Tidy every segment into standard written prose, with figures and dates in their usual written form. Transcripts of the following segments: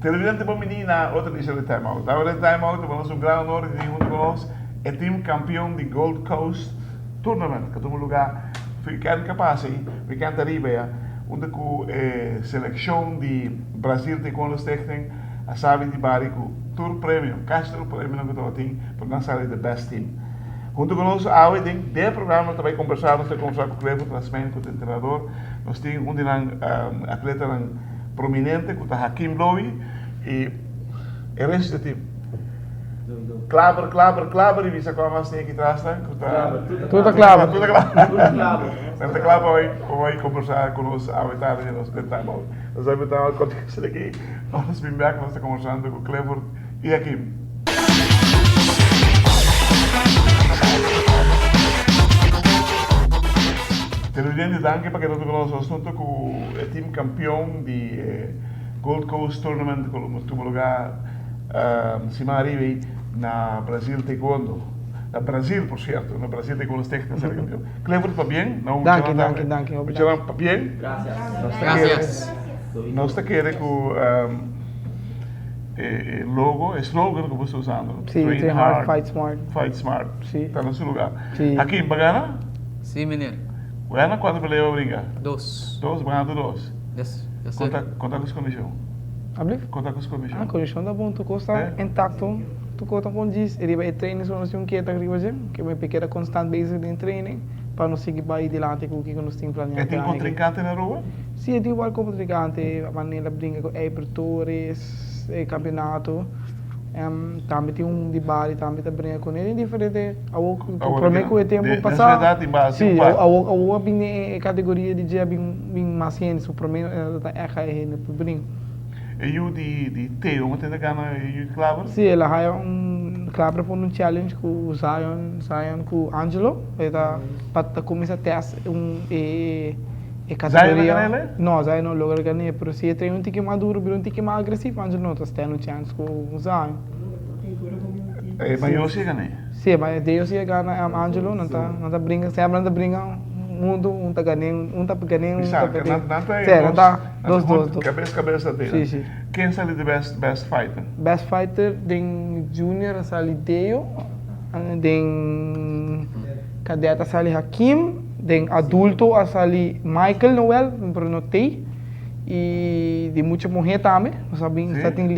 Televidente bon bini na otro edicion di Time Out. Awe den Time Out ta nos un gran honor di tin hunto cu nos e team campeon di Gold Coast Tournament cu a tuma lugar weekend cu a pasa y weekend ariba ya unda cu e seleccion di Brazil Taekwondo Stichting a sabi di bari cu tur premio, casi tur premionan cu tabatin pero nan sali the best team. Hunto cu nos awe den den e programa nos ta bay combersa, nos ta combersa cu Clifford Rasmijn cu ta entrenador, nos tin un di nan atletanan prominente cu ta Hakim Lowy y e resto di e team. Klaber, Klaber, Klaber y bisa cua mas tin aki tras nan cu ta. Tur ta Klaber. Tur ta Klaber. Nan ta kla pa bay pa bay combersa cu nos awe tardi den nos den Time Out. Nos a invita nan conta esaki aki. Nos bin bek nos ta combersando cu Clifford y Hakim. Televidente danki pa keda hunto cu nos. Nos hunto cu e team campeon di e Gold Coast Tournament cu lo tuma lugar siman ariba ey na Brazil Taekwondo. Na Brazil por cierto, na Brazil Taekwondo Stichting a sali campeon. Clifford pabien, na un Danki, danki, danki. Muchanan pabien. Gracias. Nos ta kere cu e logo, e slogan cu bo sta usando. Si, train hard, fight smart. Fight smart. Si. Ta na su lugar. Si. Hakim, bo gana? Si, meneer. Bo gana cuanto pelea bo brinca? Dos. Dos, bo gana tur dos? Yes, yes sir. Conta, conta cu su condicion. Ablief? Conta cu su condicion. Ah, condicion ta bon, tur cos ta intacto, tur cos ta bon djis. E riba e training so nos tin un keta riba dje, ke mi keda constant bezig den training pa nos sigui bai dilanti cu kico nos tin planea. E tin contrincante na Aruba? Si, e tin igual contrincante, manera brinca cu Eiber Torres, e campeonato. Tambe tin un di Bali tambe ta brinca cu ne den diferente, awor prome cu e tempo pasa, si, awor awor a bin den e categoria di dje a bin bin mas hende, so prome ta eha e hende por brinca. E yu di di Theo mo tende gana e yu di Klaver? Si, el a haya un Klaver a pone un challenge cu Zion, Zion cu Angelo, e ta pa ta cuminsa test un e E Zion a gana el? No, Zion no logra gan'é, pero si e train un tiki mas duro, bira un tiki mas agresivo, Angelo no ta stand un chance ku Zion. E mayor si a gan'é? Si, e mayor de ellos si a gana Angelo, nan ta nan ta bringa, semper nan ta bringa huntu, un ta gan'é, un ta gan'é, un ta perd'é. Nan ta Si, nan ta dos dos dos. Kabes kabes ta tira. Si, si. Ken sali di best best fighter? Best fighter den junior a sali Deo, den cadet a sali Hakim. Den adulto a sali Michael Noel, pero no tey, y di mucha muher tambe, nos a bin sa tin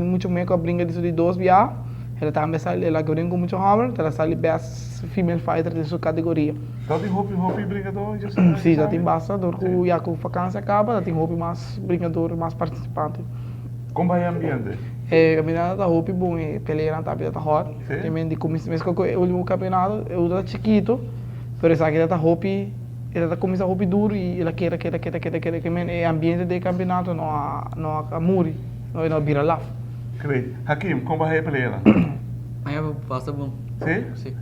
mucha muher cu a bringa di su di dos biaha, el tambe a sali, el a bringa cu mucha homber, el a sali best female fighter den su categoria. Ta tin hopi hopi bringador dje sa? Si, ta tin basta, dor cu ya cu vakantie a caba ta tin hopi mas bringador, mas participante. Con bay e ambiente? E campionato ta hopi bon, e peleanan ta ta hot, te men di cuminsa, mescos cu e ultimo campeonato, e otro ta chikito. Pero esaki ta ta hopi, e ta cuminsa hopi duro y el a keda, keda, keda, keda, keda, ke men e ambiente di e campeonato no a, no a muri, no a bira laf. Great. Hakim, con baha e pelea nan? Aña pasa bon. Si? Si.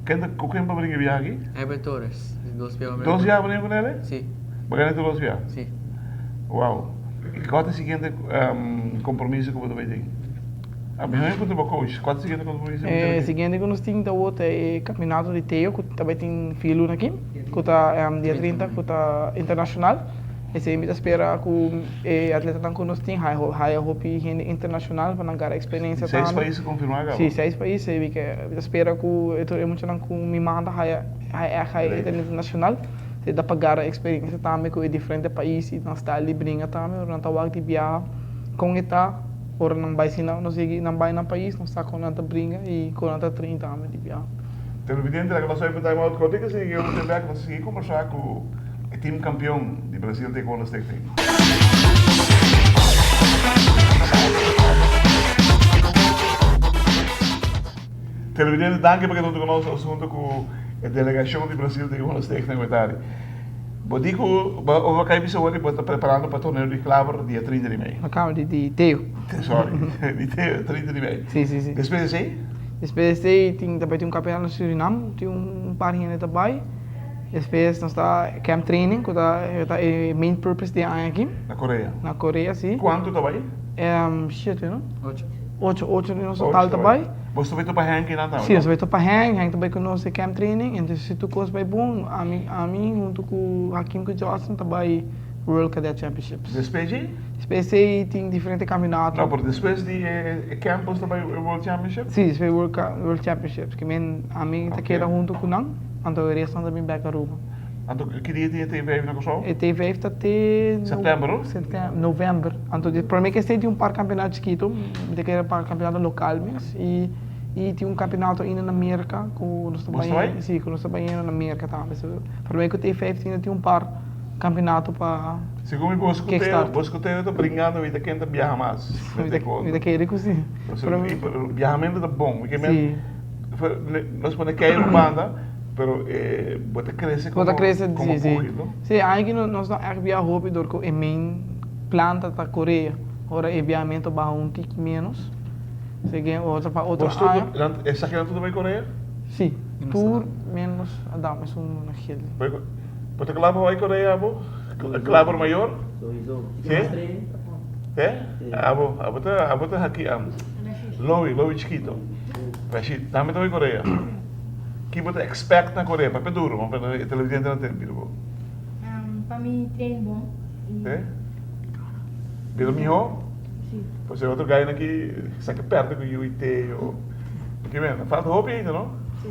Ken ta, cu ken pa bringa e biaha aki? Herbert Torres. Dos biaha pa Dos biaha pa bringa cu nele? Si. Bo gana tur dos biaha? Si. Wow. Y cua ta e siguiente compromiso cu bo ta bay tin? A mi no encuentro bo coach. Cua ta e siguiente compromiso cu bo E tin? siguiente cu nos tin ta word ta e campeonato di Teo cu ta bay tin fin luna aki, cu ta dia 30, cu ta internacional. Esey mi ta spera cu e atletanan cu nos tin haya hopi hende internacional pa nan gara experiencia Seis tambe. pais a confirma caba? Si, seis pais. Mi ta spera cu e muchanan cu mi manda haya haya internacional. Esey ta pa gara experiencia tambe cu e diferente pais y nan style di bringa tambe. Ora nan ta wak di biaha con e ta. Ora nan bai si nan sigui nan bai nan pais nos sa kon nan ta bringa i kon nan ta train tambe di bia. Televidente laga nos oiba time out kote ke sigui nos bek nos sigui kombersá ku e team kampion di Brasil Taekwondo Stichting. Televidente danki pa keda huntu ku nos nos huntu ku e delegashon di Brasil Taekwondo Stichting wetari. Bo di ku bo a kai bisa wor di bo ta preparando pa torneo di Klaver dia 30 di mei. No Klaver di di Teo. Sorry, di Teo 30 di mei. Si si si. Despues di esei? Despues di esei tin ta bai tin un kampionato na Surinam, tin un par hende ta bai. Despues nos ta camp training ku ta ta e main purpose di e aña aki. Na Korea? Na Korea, si. Kuantu ta bai? Shete, no? Ocho. Ocho, ocho di nos total ta bai. Boso ta bai topa Henk einan tambe? Si, nos ta bai topa Henk, Henk ta bai ku nos e camp training, entonces si tur kos bai bon, ami ami huntu ku Hakim ku Justin ta bai World Cadet Championships. Despues dje? Despues ei tin diferente kampionato. No, pero despues di e camp boso ta bai World Championship? Si, despues World Championships, ke men ami ta keda huntu ku nan. Anto e restonan ta bin bek Aruba. Anto ki dia tin e T5 na Kòrsou? E T5 ta te. Sèptèmber no? Sèptèmber, novèmber. Anto di promé ke esei tin un par kampionato chikitu, mi ta kere par kampionato lokal mes i i tin un kampionato ainda na Merka ku nos ta Bo sta bai? Si, ku nos ta bai na Merka tambe. So promé ku T5 tin tin un par kampionato pa Segun mi bo skutero, bo skutero ta bringando mi ta ken ta biaha mas. Mi ta kere ku si. Biahamentu ta bon. Si. Nos pone kei un banda, pero bo ta crece como como pugil, no? Si, aña aki nos no echt biaha hopi dor cu e main plan ta ta Korea. Ora e biahamento baha un tiki menos. Así que otro pa otro aña. Esakinan tur ta bay Korea? Si, tur menos Adam, esun na Gil. Bo ta kla pa bay Korea abo? Kla por mayor? Sowieso. Si? Abo, abo ta, abo ta haki am. Lowi, Lowi chikito. Rashid, tambe ta bai Korea. Ki bo ta expect na Korea? Papia duro, man, pa e televidentenan tende bira bo. Pa mi train bon. Sí? Bira mihó? Sí. Pasobra e otro gainan aki sa ke pèrdè ku UIT o ki men, falta hopi ainda, no? Sí.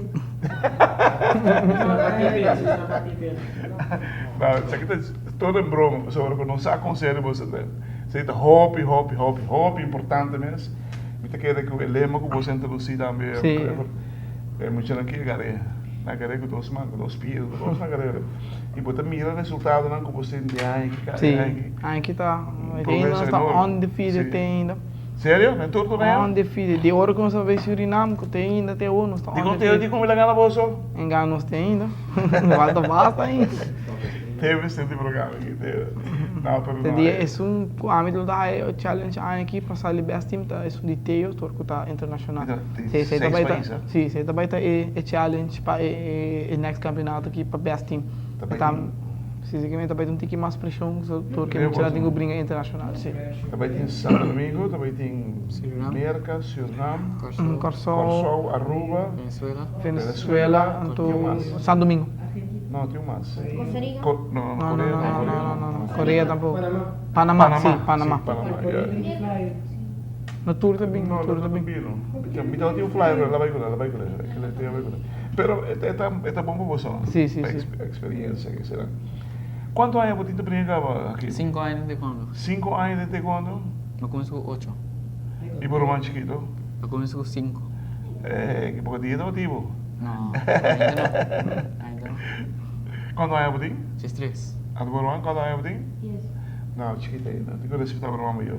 No, esaki ta todo en broma, pasobra ku nos sa konseho di boso ta. Esei ta hopi, hopi, hopi, hopi importante mes. Mi ta kere ku e lema ku boso a introdusí tambe e muchanan ki a gar'é, nan a gar'é ku dos man, ku dos pia, ku dos nan a gar'é. I bo ta mira resultadonan ku bo sinti e aña aki, kada aña aki. Sí, aña aki ta, nos ta undefeated te ainda. Serio? Den tur torneo? Undefeated. Di ora ku nos a bai Surinam ku te ainda te awor nos ta undefeated. Dikon Teo di ku mi la gana boso? En gana nos te ainda. Falta basta ainda. Teo mester di programa aki, Teo. No, pero no. Te dia esun ku ami lo ta haña e challenge aña aki pa sali best team ta esun di Teo tur ku ta internashonal. Di seis pais, eh? Si, esei ta bai ta e challenge pa e next campeonato aki pa best team. Ta bai tin. Si, si ta bai tin un tiki mas preshon tur ke muchanan tin ku bringa internashonal, si. Ta bai tin Santo Domingo, ta bai tin Merka, Surinam, Kòrsou, Kòrsou, Aruba, Venezuela, Venezuela, anto San Domingo. No, tin un mas. Costa Rica? No, no, no, no, no, no, no, no, Korea tampoko. Panama, si, Panama. Si, Panama, ya. No tur ta bin, no tur ta bin. Mi tabata tin un flyer, pero el a bai kuné, el a bai kuné, el a bai kuné. Pero e ta, e ta bon pa boso, no? Si, si, si. Pa experiencia ke sera. Kuantu aña bo tin ta bringa kaba aki? Sinku aña den taekwondo. Sinku aña den taekwondo? Mi a kuminsá ku ocho. I bo ruman chikito? A kuminsá ku sinku. Eh, ki poko dia tabata bo? No, ainda no, ainda no. Kuantu aña bo tin? Diestres. Anto bo ruman kuantu aña bo tin? Dies. No, chikito ainda. Tin ku respetá bo ruman mayor.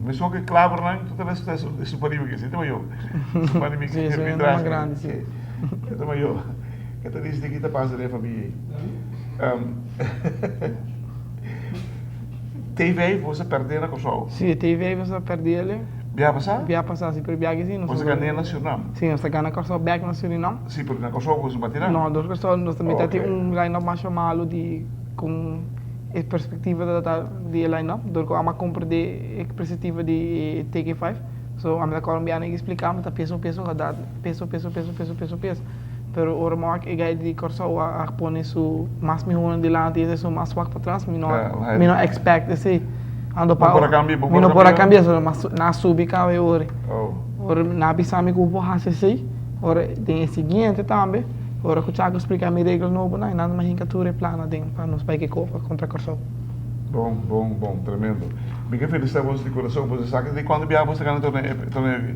Mesmo ku klavernan, tu ta respetá esun pa riba ki, e ta mayor. Esun pa riba ki Sí, esun ta mas grandi, sí. E ta mayor. E ta disidí ki ta pasa den e famia ei. TV bo sa pèrdè na Kòrsou? Sí, TV bo sa pèrdè el. Bia pasá? Bia pasá, sí, pero bia aki sí. Bo sa gané na Surinam? Sí, nos ta gana Kòrsou bèk na Surinam. Sí, pero na Kòrsou bo sa bati nan? No, nos Kòrsou nos ta mete tin un line-up masha malu di kon e perspektiva ta ta di e line-up, dor ku amo a komprendé e perspektiva di e TK5. So, ami ta kòrda un biaha nan a ekspliká, mi ta peso peso a peso peso peso peso peso peso. Pero ora mi wak e guy di Kòrsou a pone su mas mihónan dilanti i su mas swak patras, mi no mi no expect esei. Ando pa mi no por a kambia, so nan a subi kaba e ora. Ora nan a bisa mi ku bo por hasi esei, ora den e siguiente tambe, ora ku Chaco splika mi regla nobonan, e nan a hinka tur e plan aden pa nos bai kikopa kontra Kòrsou. Bon, bon, bon, tremendo. Mi ke felisitá boso di kurason, boso sa di kuantu biaha boso a gana e torneo aki?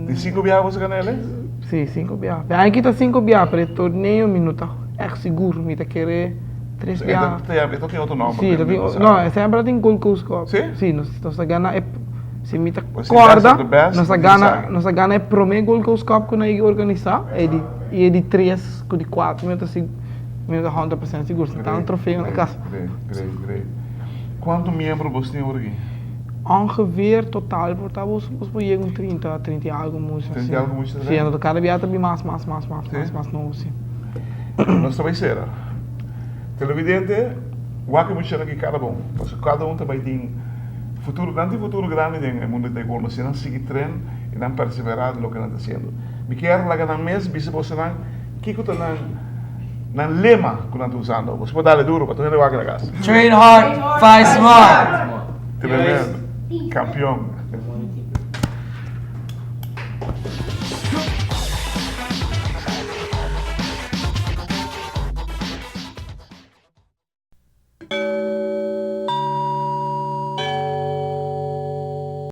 Di sinku biaha boso a gana el? Si, sinku biaha. Pe aña kita sinku biaha, pero e torneo mi no ta ègt sigur, mi ta kere tres biaha. E ta tin otro nòmber. Si, e ta tin, no, e semper a tin Gold Coast Cup. Si? Si, nos a gana e, si mi ta kòrda, nos a gana, nos a gana e promé Gold Coast Cup ku nan a organisá, e di, i e di tres ku di kuater, mi no ta sigur, mi no ta hundred percent sigur, si ta un trofeo na kas. Great, great, great. Kuantu miembro bo tin ora aki? Ongeveer total por ta bo supos por yega un 30, 30 y algo mucha. 30 y algo mucha Sí, entonces cada bia ta bin mas, mas, mas, mas, mas, mas nobo, sí. Nos ta bai sera. Televidente, wak e muchanan ki kada bon, pasobra kada un ta bai tin futuro, nan tin futuro grandi den e mundo di taekwondo si nan sigui tren i nan perseverá den loke nan ta hasiendo. Mi kier laga nan mes bisa bosonan kiko ta nan nan lema ku nan ta usando. Boso por dale duro pa tur hende wak na kas. Train hard, fight smart! Tremendo. Kampion.